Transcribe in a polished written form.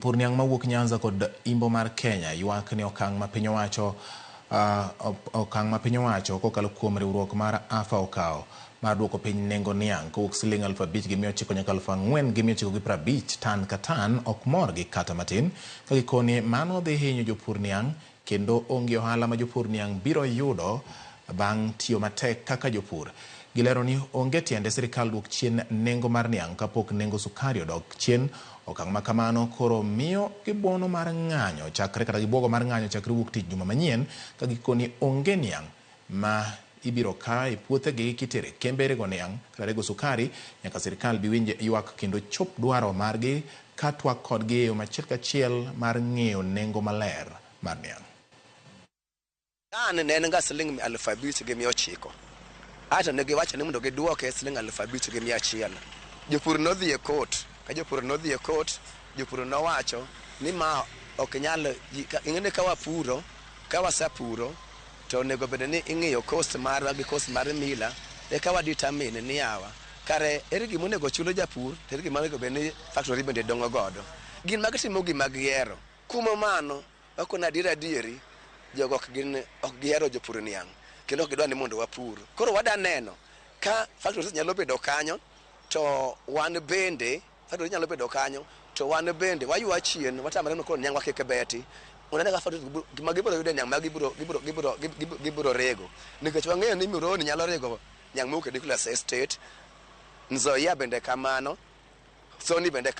Pur niang' mawuok Nyanza kod Imbo mar Kenya ywak ni okang' ma piny owacho okang' ma piny owacho kokalo kuom riwruok mar AFA okawo mar duoko piny nengo niang' kowuok siling 5,900 nyaka 4,950 tan ka tan ok morgi kata matin ka gikoni mano dhi hinyo jopur niang' kendo onge ohala ma jopur niang' biro yudo bang' tiyo matek kaka jopur. Gilero ni onge tiende sirikal duok chien nengo mar niang' kapok nengo sukari odok chien. Okang' ma kamano koro miyo gibuono mar ng'anyo chakre kata gibuogo mar ng'anyo chakre wuok tich juma manyien ka gikoni onge niang' ma ibiro ka e puothegi kitere kembe rego niang' kata rego sukari nyaka sirikal bi winj ywak kendo chop dwaro margi ka twak kodgi e yo machiel kachiel mar ng'iyo nengo maler mar niang'. Tan ne en ga siling 5,900. Aeto ne giwacho ni mondo giduoke siling 5,100. Jopur nodhi e court. Ka jopur nodhi e court, jopur nowacho ni ma ok nyal, ing'e ni ka wapuro, ka wasepuro, to onego bed ni ing'iyo cost marwa gi cost mar miller, eka wa determine ni yawa, kare ere gima onego chulo japur, to ere gima onego bed ni factory bende dong'o godo. Gin ma gitimo gima gihero. Kuom mano, wakoni adier adieri, jogo ok gin ok gihero jopur niang' kendo ok gidwa ni mondo wapur. Koro wada neno ka factories nyalo bedo kanyo to wan bende factories nyalo bedo kanyo to wan bende waywa chien watamre ni koro niang'wa kik beti. Mondo ka factories gima gibiro yudo e niang' ma gibiro gibiro gibiro gibiro rego. Nikech wang'eyo ni Muhoroni nyalo rego niang' mowuok e Nicholas Estate, Nzoia bende kamano, Sony bende.